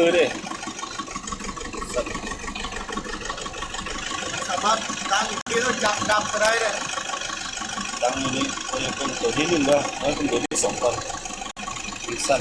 ຄືເດ້ ສາມາດຕັ້ງຢູ່ທີ່ເຮົາຈັບດັບກໍໄດ້ເດ້ ຕັ້ງຢູ່ນີ້ ເພິ່ນຕົວທີໜຶ່ງເດີ ເອົາເປັນຕົວທີສອງກ່ອນ ຈັ່ງຊັ້ນ.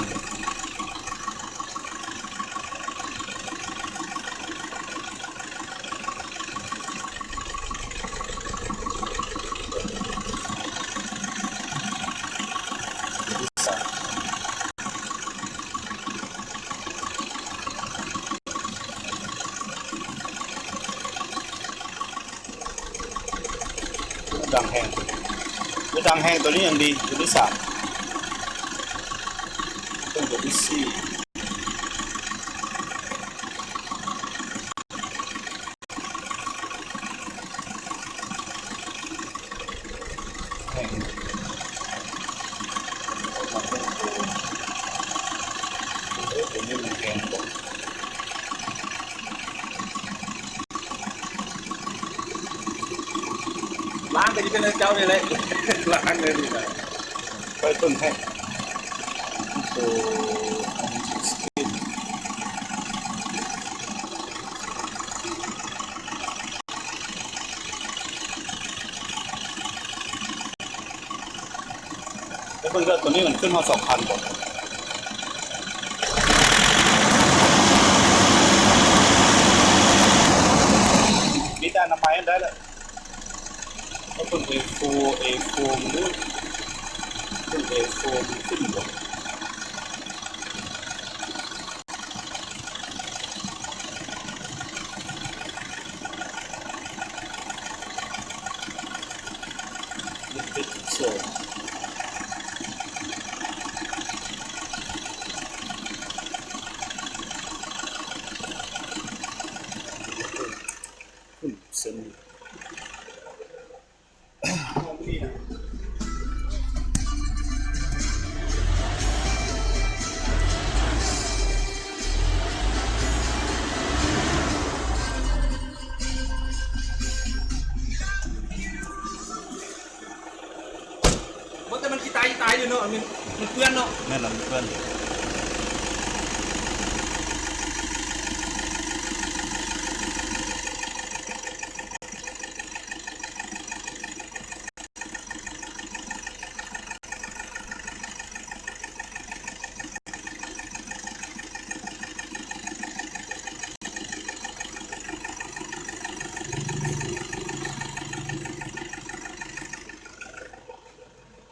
ດັງແຮງ ດັງແຮງ ຕົວນີ້ຍັງດີ ຕົວທີສາມ ຕົວທີສີ່. ລ້າງກໍຈະເປັນເຈົ້ານີ້ແຫຼະ ລ້າງເລີຍນີ້ນະ ໄປເບິ່ງໃຫ້ ໂອ້ ແລ້ວເບິ່ງເດີ ຕົວນີ້ມັນຂຶ້ນຮອດສອງພັນບໍ່? ມີແຕ່ອະນາໄມໄດ້ແລ້ວ ເບິ່ງເອໂຟ ເອໂຟ ມັນດູ ເບິ່ງເອໂຟ ມັນຂຶ້ນບໍ່? ບໍ່ ແຕ່ມັນຂີ້ຕາຍ ຂີ້ຕາຍຢູ່ເນາະ ມັນ ມັນເປື້ອນເນາະ ແມ່ນລະ ມັນເປື້ອນ.